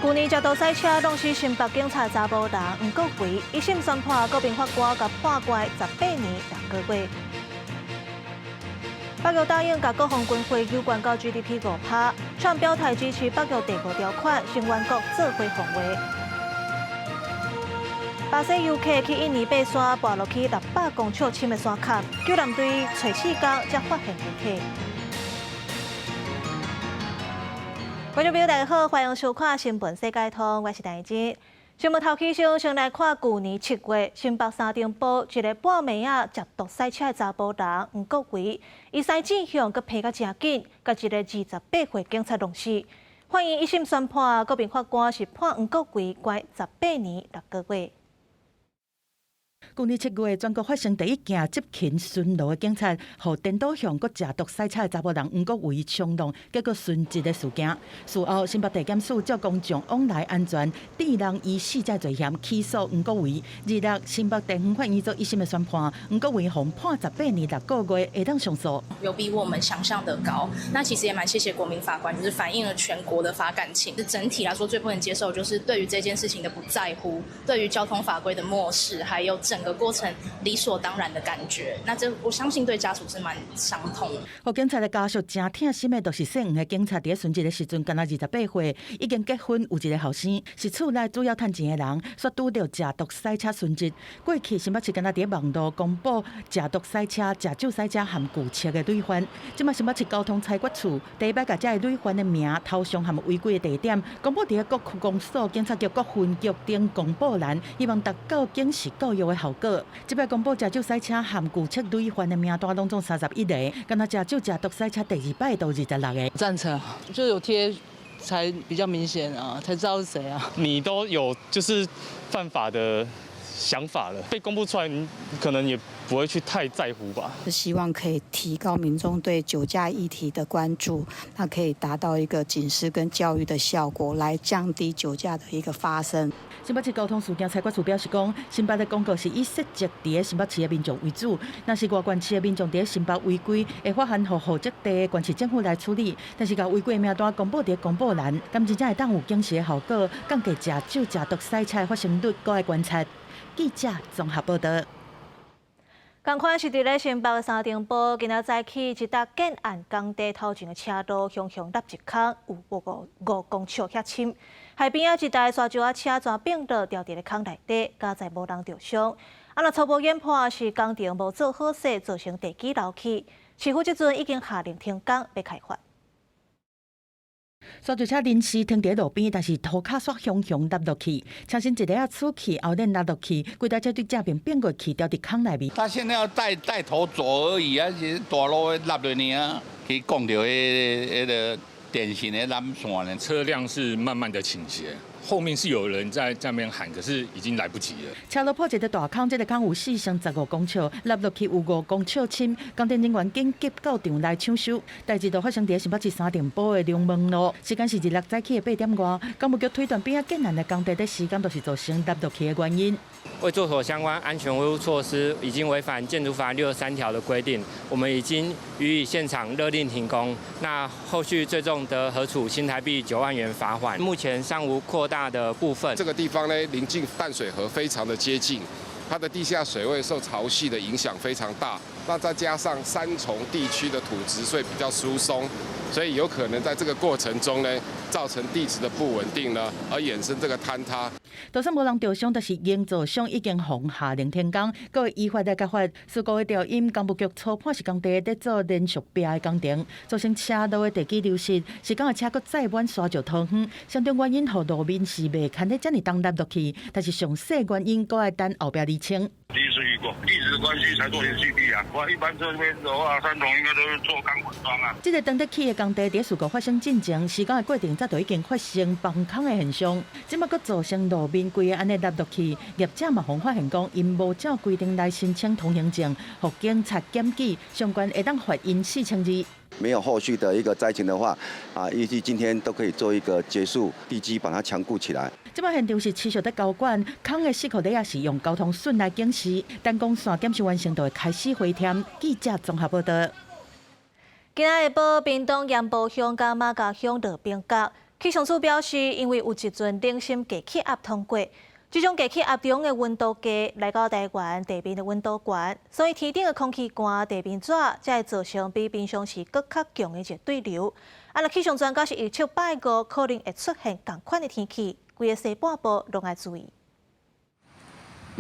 舊年食毒賽車弄死新北警察查埔人黃國維，一審宣判國民法官共判關18年6個月。北約答應共國防軍費有關到 GDP 5%，川普表態支持北約第五條款，成員國做伙防衛。巴西遊客去印尼爬山，跋落去600公尺深的山崁，救難隊揣4工才發現遺體。觀眾朋友大家好，歡迎收看《新聞世界通》，我是戴真。新聞頭起先，先來看舊年7月，新北三重埔一个半暝仔食毒賽車的查埔人黃國維，伊駛進向閣爬甲誠緊，共一个28歲警察弄死。法院一審宣判，國民法官是判黃國維關18年6個月。舊年7月，全國發生第一件執勤巡邏的警察，予顛倒向閣食毒賽車的查埔人黃國維衝撞，結果殉職的事件。事後，新北地檢署照公眾往來安全，致人於死這罪嫌起訴黃國維。26，新北地方法院做一審的宣判，黃國維予判18年6個月，會當上訴。有比我們想象的高。那其實也蠻謝謝國民法官，就是反映了全國的法感情。整體來說，最不能接受就是對於這件事情的不在乎，對於交通法規的漠視，還有整個過程理所當然的感覺，那這我相信對家屬是蠻傷痛的。予警察的家屬誠疼心的，就是姓黃的警察，佇咧殉職的時陣，敢若28歲，已經結婚，有一个後生，是厝內主要趁錢的人，煞拄著食毒賽車殉職。過去新北市敢若佇咧網路公布食毒賽車、食酒賽車含舊車的累犯，這馬新北市交通裁決處第一擺共這个累犯的名、頭像含違規的地點公布佇咧各區公所、警察局各分局頂公布欄，希望達到警示教育的效果。這擺公布食酒賽車含舊車累犯的名單，攏總31個，敢若食酒食毒賽車第二擺都26個。贊成，就有貼才比較明顯啊，才知道是誰啊。你都有就是犯法的想法了，被公布出來，你可能也不會去太在乎吧。希望可以提高民眾對酒駕議題的關注，那可以達到一個警示跟教育的效果，來降低酒駕的一個發生。新北市交通事件裁決處表示講，新北的公告是以設籍佇咧新北市的民眾為主，若是外縣市的民眾佇咧新北違規，會發函予戶籍地的縣市政府來處理。但是共違規的名單公布佇咧公布欄，敢真正會當有警示的效果，降低食酒食毒賽車的發生率，閣愛觀察。記者綜合報導。仝款是佇咧新北三重埔，今仔早起一搭建案工地頭前的車路，雄雄落一空，有五公尺遐深。海邊仔一台沙石仔車全反落掉佇咧空內底，佳哉無人著傷。啊，若初步研判是工程無做好勢，造成地基漏去。市府這陣已經下令停工，欲開罰。沙石車臨時停佇路邊，但是塗跤煞雄雄落落去，車身一下仔出去，後輪落落去，規台車對正面變過去，掉佇空內面。他現在要帶帶頭走而已啊，是大路落落呢啊，去講著彼个典型的纜線呢。車輛是慢慢的傾斜，後面是有人在那邊喊，可是已經來不及了。車路破一個大空，這個空有4乘15公尺，落落去有5公尺深。工程人員緊急到場來搶修。代誌就發生佇新北市三重埔的龍門路，時間是26早起的8點外。工務局推斷邊仔建案的工地佇時間都是造成落落去的原因。未做妥相關安全維護措施，已經違反建築法63條的規定，我們已經予以現場勒令停工。那後續最重得核處新台幣9萬元罰款。目前尚無擴大的部分。這個地方呢，臨近淡水河，非常的接近，它的地下水位受潮汐的影響非常大。那再加上三重地區的土質，所以比較疏鬆，所以有可能在這個過程中呢，造成地質的不穩定呢，而衍生這個坍塌。就算無人著傷，但是營造商已經予下令停工，閣會依法來共罰。事故的調因，工務局初判是工地佇做連續壁的工程，造成車路的地基流失，施工的車閣載滿沙石塗遠，相當原因予路面是袂堪得遮爾重落落去，但是詳細原因閣愛等後壁釐清。第一次遇過，地質關係才做連續壁啊！我一般這邊的話，三重應該都是做鋼管樁啊。這個當得起的工地佇事故發生進前，施工的過程早就已經發生崩空的現象，這馬閣造成路面規个按呢落落去，業者嘛予發現講，𪜶無照規定來申請通行證，予警察檢舉，相關會當罰𪜶4200。沒有後續的一個災情的話，啊，預計今天都可以做一個結束，地基把它強固起來。這擺現場是持續佇交管，空的四箍底也是用交通筍來警示，等講線檢修完成就會開始回填。記者綜合報道。今仔下晡，屏東鹽埔鄉佮馬家鄉落冰角，氣象署表示，因為有一陣冷心低氣壓通過，這種低氣壓中的溫度低來到台灣地面的溫度懸，所以天頂的空氣寒，地面熱，才會造成比平常時閣較強的一個對流。啊，若氣象專家是預測拜五可能會出現仝款的天氣，規個西半部攏愛注意。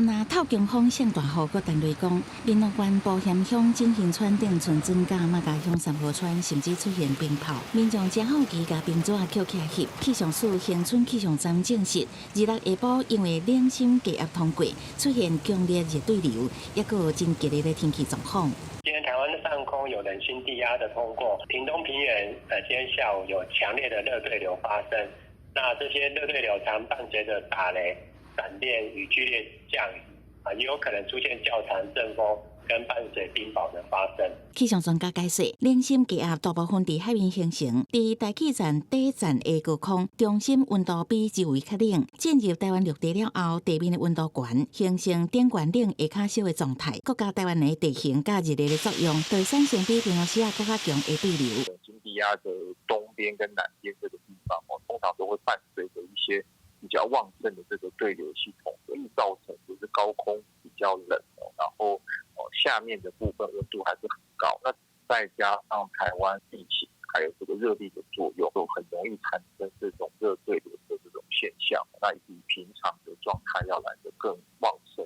若透強風性大雨，閣陳雷公，屏東縣埔鹽鄉、景興村、頂村、庄甲、馬家鄉三河村，甚至出現冰雹。民眾真好奇，共冰紙抾起來翕。氣象署恆春氣象站證實，26下晡因為冷心低壓通過，出現強烈熱對流，抑閣有真激烈的天氣狀況。今天台灣上空有冷心低壓的通過，屏東平原今天下午有強烈的熱對流發生，那這些熱對流常伴隨着打雷、閃電與劇烈降雨，啊，也有可能出現較強陣風跟伴隨冰雹的發生。氣象專家解釋，冷心低壓大部分佇海面形成，佇大氣層底層的高空，中心溫度比周圍較冷，進入台灣陸地了後，地面的溫度懸，形成頂懸冷下較少的狀態。閣加台灣的地形佮熱力的作用，就會產生比平常時啊閣較強的對流。冷心低壓的東邊跟南邊這個地方，哦，通常都會伴隨着一些比較旺盛的這個對流系統，易造成就是高空比較冷哦，然後哦下面的部分溫度還是很高，那再加上台灣地形還有這個熱力的作用，都很容易產生這種熱對流的這種現象，那比平常的狀態要來得更旺盛。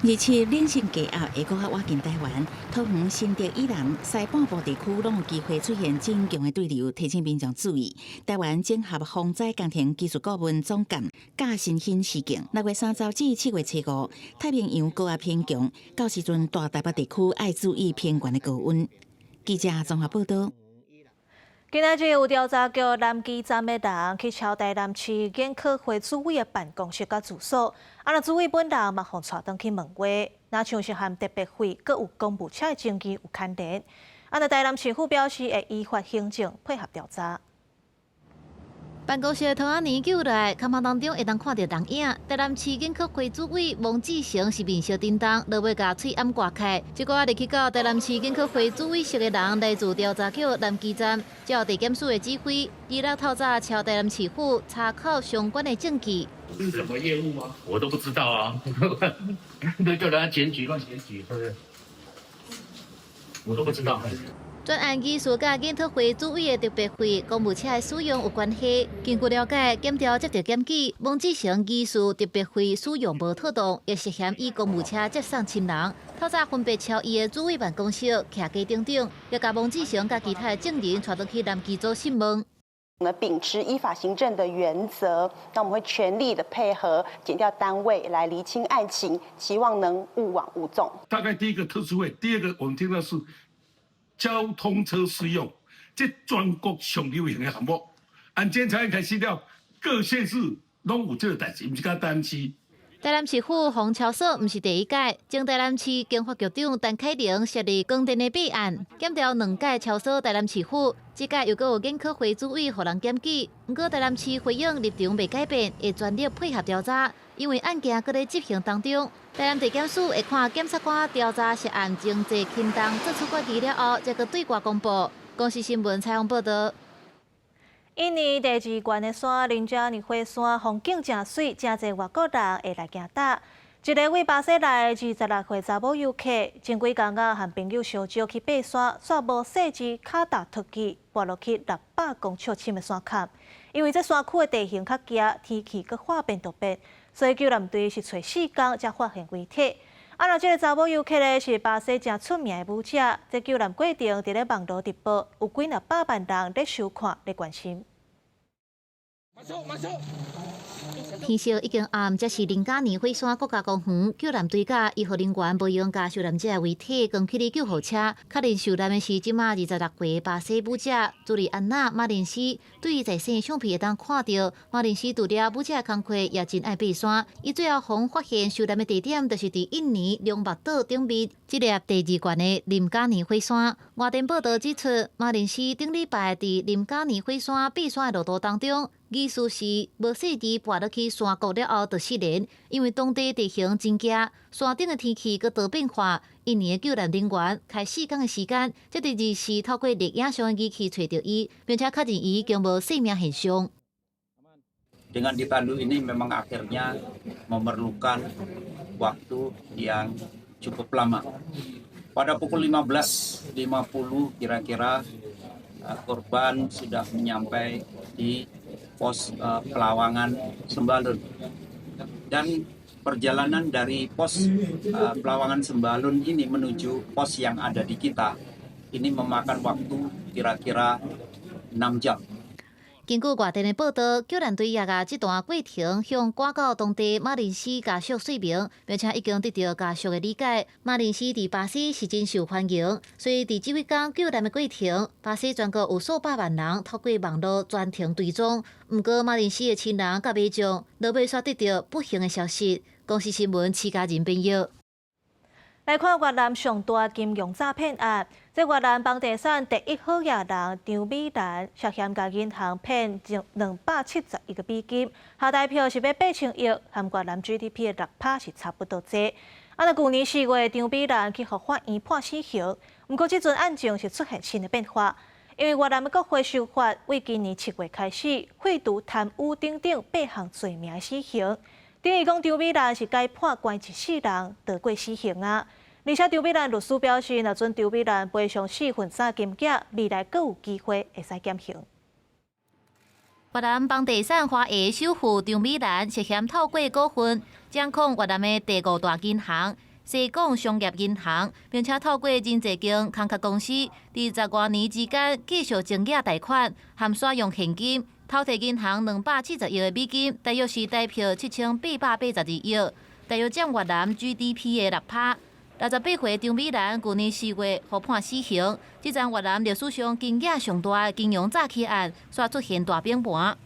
27冷心低壓會閣較倚近台灣，桃園、新竹以南、西半部地區攏有機會出現真強的對流，提醒民眾注意。台灣綜合防災工程技術顧問總監賈新興示警，6月30至7月初5，太平洋高壓偏強，到時陣大台北地區愛注意偏懸的高溫。記者綜合報道。今仔日有調查局南基站的人去敲台南市研考會主委的辦公室佮住所，啊，若主委本人嘛予帶轉去問話，若像是和特別費閣有公務車的爭議有牽連。啊，若台南市府表示會依法行政，配合調查。辦公室的窗仔年救來，看板當中會當看著人影。台南市研考會主委王志成是面色沉重，落尾共喙罨掛開。這個入去到台南市研考會主委室的人來自調查局南基站，照地檢署的指揮，26透早敲台南市府查考相關的證據。是什麼業務嗎？我都不知道啊。對，叫人家檢舉亂檢舉，是不是？我都不知道。專案技術佮研討會主委的特別費公務車的使用有關係。根據了解，檢調接著檢舉，王志成疑似特別費使用無妥當，亦涉嫌以公務車接送親人。透早分別敲伊的主委辦公室、徛家等等，也共王志成佮其他的證人帶轉去南基組訊問。我們秉持依法行政的原則，那我們會全力的配合檢調單位來釐清案情，期望能勿枉勿縱。大概第一個特殊費，第二個我們聽到是交通車適用，這全國上流行的項目。按檢察院開始了，各縣市攏有這個代誌，毋是干焦台南市。台南市府予人抄鎖，毋是第一屆。前台南市經發局長陳凱玲設立光電的弊案，檢調兩屆抄鎖台南市府，這屆又閣有研考會主委予人檢舉。毋過台南市回應立場未改變，會全力配合調查，因為案件閣咧執行當中。台南地檢署會看檢察官調查涉案情節輕重，做出決議了後，才閣對外公布。公視新聞採訪報導。印尼第二懸的山林加尼火山風景誠媠，誠濟外國人會來行搭。一个位巴西來的26歲查某遊客，前幾工仔和朋友相招去爬山，煞無細緻跤踏脫去，跋落去600公尺深的山崁。因為這山區的地形較崎，天氣閣話變就變，所以救難隊是揣4工才發現遺體。啊，若這个查某遊客呢，是巴西誠出名的舞者，這救難過程佇咧網路直播，有幾若百萬人咧收看、咧關心。天色已經暗，這是林加尼火山國家公園救難隊佮醫護人員無閒共受難者的遺體扛去救護車。確認受難的是這馬26歲巴西舞者朱莉安娜·馬林斯。對於在線相片會當看著，馬林斯除了舞者的工課，也真愛爬山。伊最後予人發現受難的地點，就是佇印尼龍目島頂面這粒第二懸的林加尼火山。外電報導指出，馬林斯頂禮拜佇林加尼火山爬山的路途當中，疑似是無細緻跋落去山谷了後就失聯，因為當地地形真崎，山頂的天氣閣多變化。印尼的救難人員開4工的時間，才佇24透過錄影相的儀器揣著伊，並且確認伊已經無生命現象。Dengan ditandu ini memang akhirnya memerlukan waktu yang cukup lama. Pada pukul 15.50 kira-kira korban sudah menyampai di pos Pelawangan Sembalun. Dan perjalanan dari pos Pelawangan Sembalun ini menuju pos yang ada di kita ini memakan waktu kira-kira 6 jam. 根據外電的報道，救難隊也共這段過程向趕到當地馬林斯家屬說明，並且已經得到家屬的理解。馬林斯佇巴西是真受歡迎，所以佇這幾工救難的過程，巴西全國有數百萬人透過網路全程追蹤。毋過馬林斯的親人佮民眾，落尾煞得著不幸的消息。公視新聞徐家仁編譯。來看越南上大金融詐騙案，這越南房地產第一好額人張美蘭涉嫌共銀行騙270億個美金，合台票是欲8000億，和越南 GDP 的6%是差不多濟。啊，若舊年4月，張美蘭去予法院判死刑，毋過這陣案情是出現新的變化，因為越南的國會修法，為今年7月開始廢除貪污等等八項罪名的死刑，等於講張美蘭是改判關一世人，逃過死刑啊！而且張美蘭律師表示，若準張美蘭賠償3/4金額，未來閣有機會會使減刑。越南房地產華裔首富張美蘭涉嫌透過股份掌控越南的第五大銀行西貢商業銀行，並且透過真濟間空殼公司，佇十外年之間繼續增額貸款，含使用現金偷提銀行270億的美金，大約是台票7882億，大約佔越南 GDP 的6%。68歲張美蘭舊年4月予判死刑，這樁越南歷史上金額上大的金融詐欺案，煞出現大變盤。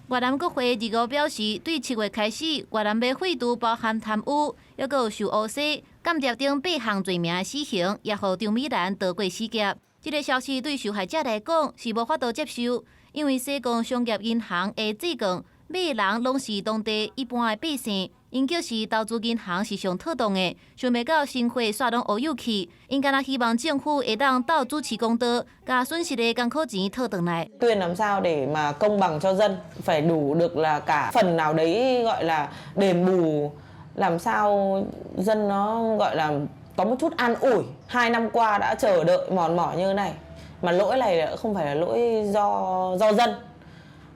越南國會二五表示，對7月開始，越南欲廢除包含貪污、抑閣有受烏西、間諜等八項罪名的死刑，也予張美蘭逃過死劫。這個消息對受害者來講是無法度接受，因為西貢商業銀行的債券買人攏是當地一般的百姓。𪜶表示投資銀行是上妥當的，想袂到生活煞攏烏有去。𪜶敢若希望政府會當鬥主持公道，共損失的艱苦錢討轉來。 Tuyên làm sao để mà công bằng cho dân, phải đủ được là cả phần nào đấy gọi là đền bù, làm sao dân nó gọi là có một chút an ủi. 2 năm qua đã chờ đợi mòn mỏi như thế này, mà lỗi này không phải là lỗi do dân,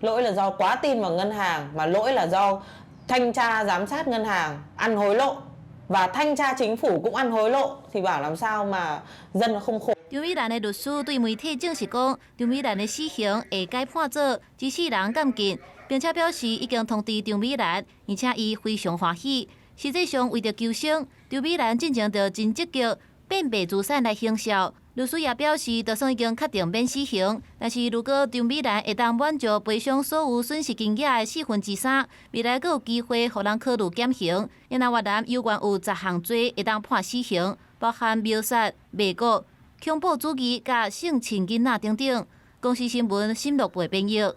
lỗi là do quá tin vào ngân hàng, mà lỗi là do thanh tra giám sát ngân hàng ăn hối lộ và thanh tra chính phủ cũng ăn hối lộ thì bảo làm sao mà dân nó không khổ. 張美蘭的律師對媒體證實講，張美蘭的死刑會改判做一世人監禁，並且表示已經通知張美蘭，而且伊非常歡喜。實際上為著求生，張美蘭進前就真積極變賣資產來行銷。律師也表示，就算已經確定免死刑，但是如果張美蘭會當滿足賠償所有損失金額的3/4，未來閣有機會予人考慮減刑。因為越南猶原有10項罪會當判死刑，包含謀殺、賣國、恐怖主義佮性侵囡仔等等。公視新聞新樂貝編譯。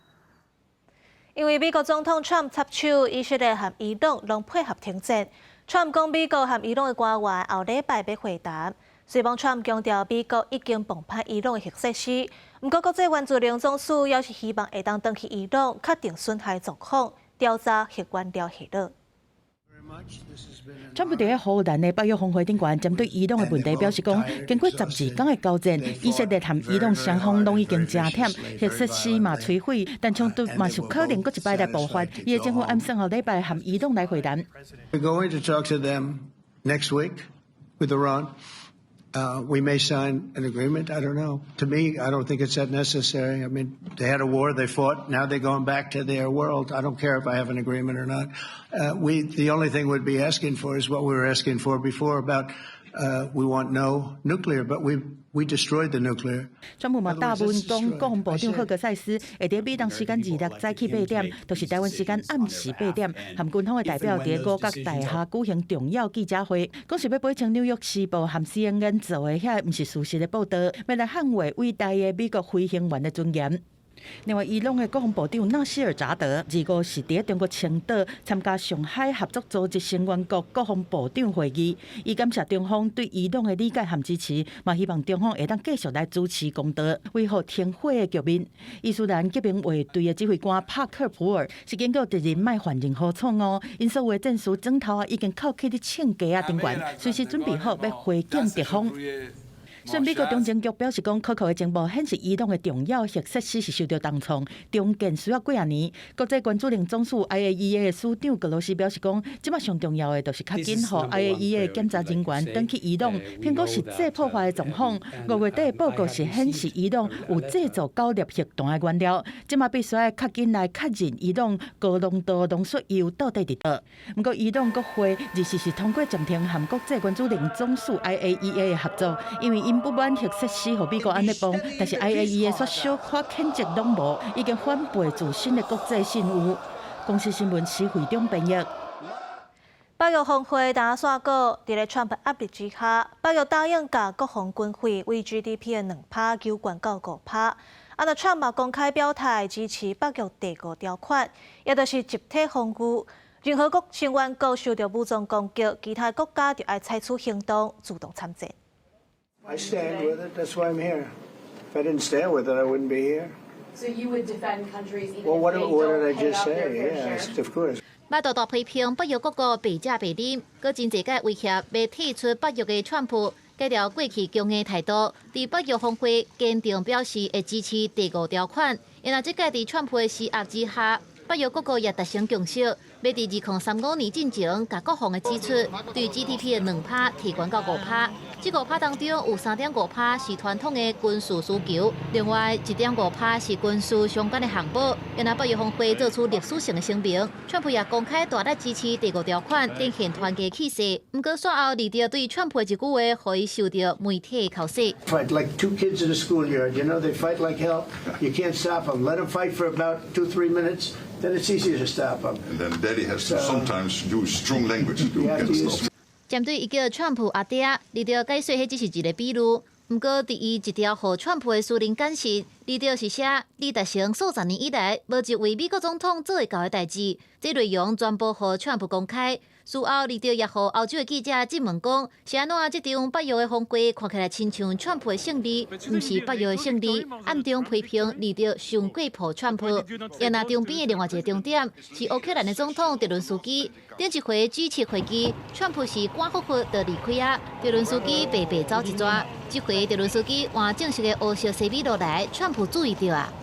因為美國總統川普插手，以色列和伊朗攏配合停戰。川普講美國和伊朗的官員後禮拜欲會談。雖然川普強調美國已經磅拍伊朗的核設施，毋過國際原子能總署猶是希望會當轉去伊朗確定損害狀況，調查核原料洩漏。川普佇咧荷蘭的北約峰會頂懸，針對伊朗的問題表示講，經過12工的交戰，以色列和伊朗雙方攏已經誠忝，核設施嘛摧毀，但衝突嘛是有可能閣一擺來爆發。伊的政府按算後禮拜和伊朗來會談。 We're going to talk to them next week with Iran. We may sign an agreement. I don't know. To me, I don't think it's that necessary. I mean, they had a war, they fought. Now they're going back to their world. I don't care if I have an agreement or not. The only thing we'd be asking for is what we were asking for before about we want no nuclear, but we destroyed the nuclear. 川普嘛答問講，國防部長赫格塞斯會佇美東時間26早起8點，就是台灣時間暗時8點，和軍方的代表佇五角大廈舉行重要記者會，講是欲掰清紐約時報和 CNN 做的遐毋是事實的報道，欲來捍衛偉大的美國飛行員的尊嚴。另外，伊朗的國防部長納西爾扎德25是佇中國青島參加上海合作組織成員國國防部長會議，伊感謝中方對伊朗的理解和支持，嘛希望中方會當繼續來主持公道，維護停火的局面。伊斯蘭革命衛隊的指揮官帕克普爾是警告敵人莫犯任何錯誤，𪜶所有的戰士指頭啊已經扣起佇銃架仔頂懸，隨時準備好欲回敬敵方。雖然美國中情局表示講，可靠的情報顯示伊朗的重要核設施是受著重創，重建需要幾仔年。國際原子能總署 IAEA 的署長格羅斯表示講，這擺上重要的就是較緊予 IAEA 檢查人員轉去伊朗，評估實際破壞的狀況。5月底報告是顯示伊朗有製造九粒核彈的原料，這擺必須愛較緊來確認伊朗高濃度濃縮鈾到底佇佗。毋過伊朗國會24是通過暫停和國際原子能總署 IAEA 的合作，因為𪜶不滿核設施予美國按呢幫，但是 IAEA 卻小可譴責攏無，已經反背自身的國際信譽。公視新聞施惠中編譯。北約峰會打煞過，佇咧川普壓力之下，北約答應共國防軍費為 GDP 的2%懸到5%。啊，若川普公開表態支持北約第五條款，也就是集體防禦。任何國成員國受著武裝攻擊，其他國家就愛採取行動，主動參戰。 I stand with it. That's why I'm here. If I didn't stand with it, I wouldn't be here. So you would defend countries even Well, what, if they what don't did I pay just up their say? fair Yes, share? of course. 捌大大批評北約各國白食白啉，閣真濟擺威脅欲退出北約的川普，改掉過去強硬態度，佇北約峰會堅定表示會支持第五條款。因為這屆佇川普的施壓之下，北約各國也達成共識，欲佇2035年進前，共國防的支出對 GDP 的2%提懸到5%。這五趴當中有3.5%是傳統的軍事需求，另外1.5%是軍事相關的項目。因為北約峰會做出歷史性的聲明，川普也公開大力支持第五條款，展現團結氣勢。毋過煞後離著對川普的一句話，予伊受著媒體的口舌。 Fight like two kids in a schoolyard. They fight like hell. You can't stop them. Let them fight for about 2, 3 minutes. Then it's easier to stop them. And then daddy has to sometimes use strong language to You have get to use stopped. 針對伊叫川普阿爹，離著解說，彼只是一個比喻。毋過，佇伊一條予川普的私人簡訊，離著是寫李達成數十年以來，無一位美國總統做會到的代誌。這內容全部予川普公開。事後，離著也予歐洲的記者質問講，是按怎這場北約的峰會看起來親像川普的勝利，毋是北約的勝利。暗中批評離著傷過抱川普。也若場邊的另外一個重點是烏克蘭的總統澤倫斯基，頂一回 G7 會議，川普是趕忽忽就離開啊，澤倫斯基白白走一逝。這回澤倫斯基換正式的烏色西米落來，川普注意著啊。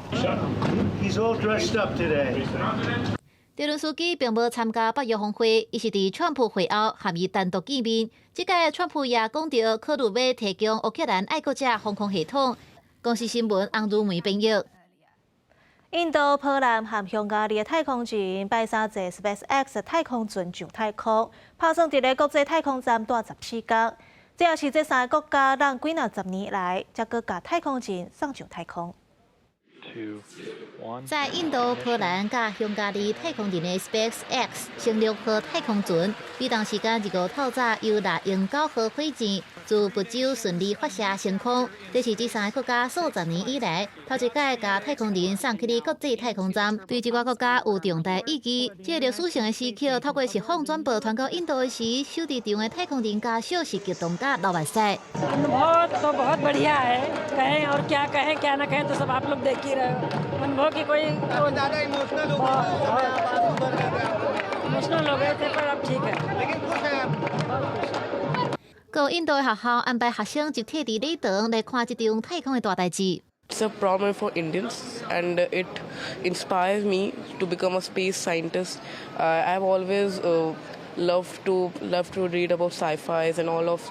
He's all dressed up today. 澤倫斯基並無參加北約峰會，伊是佇川普會後和伊單獨見面。這擺川普也講著考慮欲提供烏克蘭愛國者防空系統。公視新聞洪如梅編譯。印度、波蘭和匈牙利的太空人拜三坐 SpaceX 太空船上太空，拍算佇咧國際太空站蹛14工。這也是這三个國家佇幾若十年來，才閣共太空人送上太空。在印度、波蘭佮匈牙利太空人的 SpaceX 星掠號太空船，美東時間25透早由獵鷹9號火箭自佛州順利發射升空。這是這三个國家數十年以來頭一擺共太空人送去國際太空站，對這個國家有重大意義。這個歷史性的時刻，透過實況轉播傳到印度的時，守佇場的太空人家屬是激動佮流目屎。 अनुभव तो बहुत बढ़िया है। कहें और क्या कहें, क्या ना कहें, तो सब आप लोग देख ही रहे हो। अनुभव की कोई ज़्यादा इमोशनल हो इमोशनल हो गए थे, पर अब ठीक है। लेकिन खुश हैं आप?閣有印度的學校安排學生集體佇禮堂來看這場太空的大代誌。 It's a proud moment for Indians, and it inspires me to become a space scientist. I've always loved to read about sci-fis and all of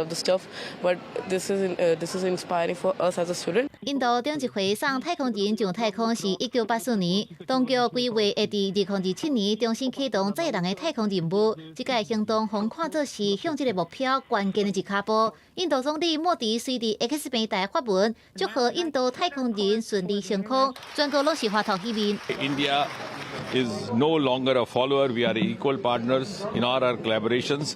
the stuff, but this is inspiring for us as a student. 印度頂一回送太空人上太空是1984年，當局規劃會佇2027年重新啟動載人的太空任務。這個行動予看做是向這個目標關鍵的一跤步。印度總理莫迪隨佇 X 平台發文，祝賀印度太空人順利升空，全國攏是歡頭喜面。 India is no longer a follower. We are equal partners in all our collaborations.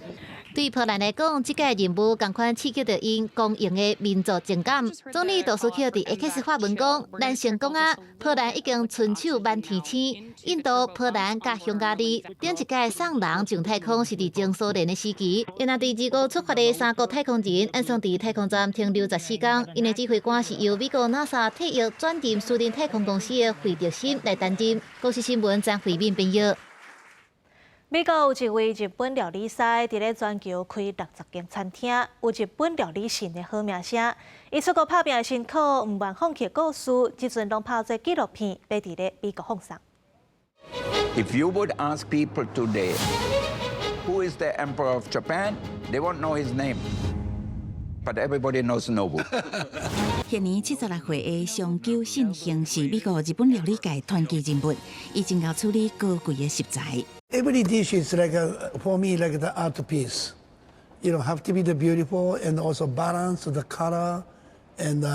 對波蘭來講，這個任務仝款刺激著𪜶光榮的民族情感。總理杜斯克佇 X 發文講：咱成功啊！波蘭已經春手滿天星。印度、波蘭佮匈牙利頂一屆送人上太空是佇前蘇聯的時期，因若佇二五出發的三國太空人，按算佇太空站停留14工。𪜶的指揮官是由美國 NASA 退役轉任私人太空公司的惠特森來擔任。公視新聞張惠敏編譯。美國有一位日本料理師，佇咧全球開60間餐廳，有日本料理神的好名聲。伊出國拍拚的辛苦，毋願放棄故事，這陣攏拍做紀錄片，欲佇咧美國放送。 If you would ask people today who is the emperor of Japan, they won't know his name. But everybody knows Nobu. 現年76歲的松久信興是美國日本料理界傳奇人物，伊真𠢕處理高貴的食材。 Every dish is like a, for me, like the art piece. Have to be the beautiful and also balance the color, and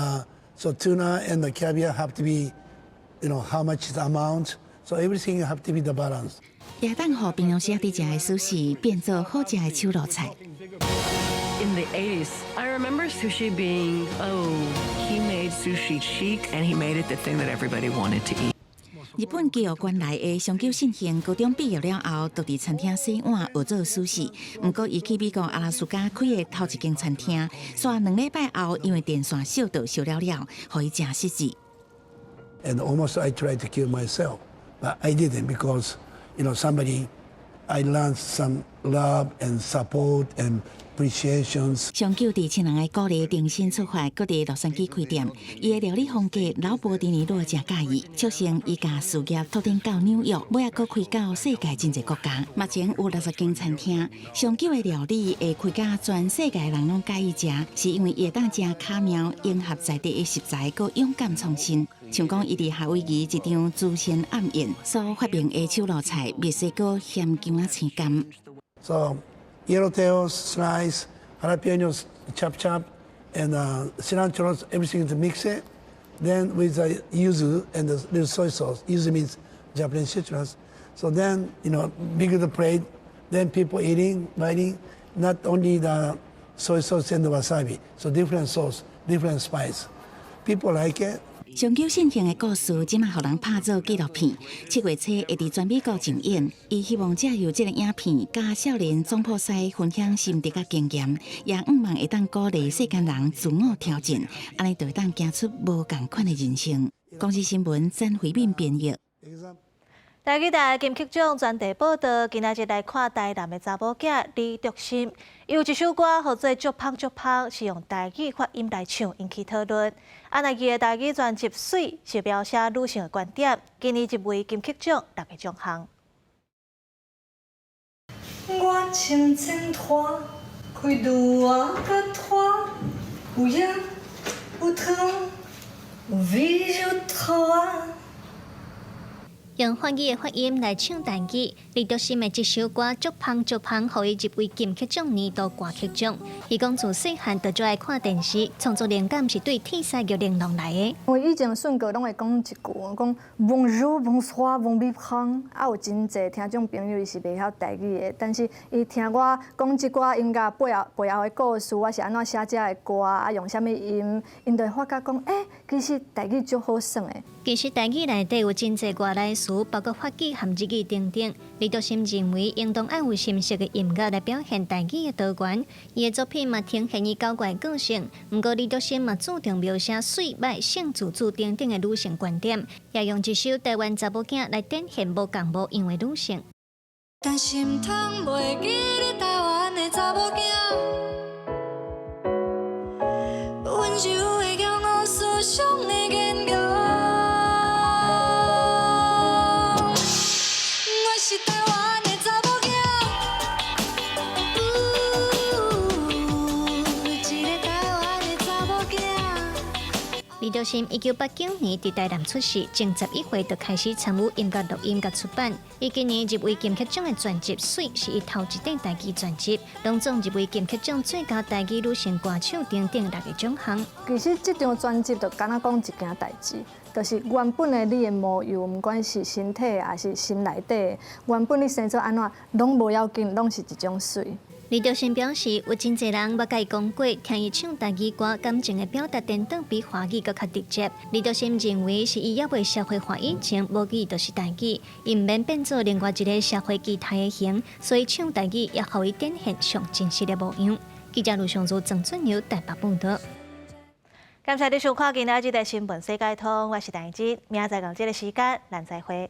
so tuna and the caviar have to be, how much the amount. So everything have to be the balance. 也當予平常時佇食的壽司變做好食的手路菜。 In the 80s, I remember sushi being, oh, he made sushi chic and he made it the thing that everybody wanted to eat. 日本崎玉縣來的松久信興高中畢業了後，就佇餐廳洗碗學做壽司。毋過，伊去美國阿拉斯加開的頭一間餐廳，煞2禮拜後，因為電線燒著燒了了，予伊誠失志。 And almost I tried to kill myself, but I didn't because, somebody, I learned some love and support and appreciations. 松久佇親人的鼓勵重新出發，閣佇洛杉磯開店。伊的料理風格，老婆迪尼洛誠佮意，促成伊共事業拓展到紐約，尾仔閣開到世界真濟國家。目前有60間餐廳，松久的料理會開甲全世界人攏佮意食，是因為伊會當誠巧妙融合在地的食材，閣勇敢創新。像講伊佇夏威夷一場慈善暗宴所發明的手路菜，墨西哥鹹薑仔青柑。 So yellowtail slice, jalapenos chop chop, and cilantro, everything to mix it. Then with the yuzu and the little soy sauce. Yuzu means Japanese citrus. So then, bigger the plate, then people eating, biting, not only the soy sauce and the wasabi. So different sauce, different spice. People like it. 松久信興的故事，這馬予人拍做紀錄片，7月初會佇全美國上映。伊希望藉由這个影片，佮少年總鋪師分享心得佮經驗，也向望會當鼓勵世間人自我挑戰，按呢就會當行出無仝款的人生。公視新聞曾慧敏編譯。台語台金曲獎專題報導，今仔日來看台南的查某囝李竹心，伊有一首歌號做《足芳足芳》，是用台語發音來唱，引起討論。啊，若伊的台語專輯《媠》是描寫女性的觀點，今年入圍金曲獎六个獎項。我穿前拖，開女仔甲拖，有影有湯，有味有頭啊。用法語的發音來唱台語，李竹心的這首歌《足芳足芳》予伊入圍金曲獎年度歌曲獎。伊講自細漢就最愛看電視，創作靈感是對鐵獅玉玲瓏來的。我以前順哥攏會講一句，講 Bonjour bonsoir bon vivant，啊有真濟聽眾朋友伊是袂曉台語的，但是伊聽我講這寡音樂背後的故事，我是按怎寫這个歌，啊用啥物音，𪜶就會發覺講，欸，其實台語足好耍的。其實台語內底有真濟外來詞，包括法語和日語等等。李竹心認為，應當愛有深色的音樂來表現台語的多元。伊的作品嘛呈現伊古怪個性。毋過李竹心嘛注重描寫媠、歹、性自主等等的女性觀點，也用一首台灣查某囝來展現無仝無樣的女性。但是毋通袂記得台灣的查某囝，溫柔的驕傲，思想的堅強。我是台灣的查某囝，一个台灣的查某囝。李竹心1989年佇台南出世，前11歲就開始參與音樂錄音佮出版。伊今年入圍金曲獎的專輯《媠》是伊頭一張台語專輯，攏總入圍金曲獎最佳台語女性歌手等等六個獎項。其實這張專輯就敢若講一件代誌，就是原本的你的模樣，毋管是身體抑是心內底，原本你生做按怎，攏無要緊，攏是一種媠。李德新表示，有真濟人捌共伊講過，聽伊唱台語歌，感情的表達顛倒比華語閣較直接。李德新認為是伊猶未社會化以前，母語就是台語，伊毋免變做另外一个社會期待的形，所以唱台語也予伊展現上真實的模樣。記者盧尚如、鄭俊友台北報道。感謝你收看今仔日的新聞世界通，我是陳真，明仔載仝這个時間，咱再會。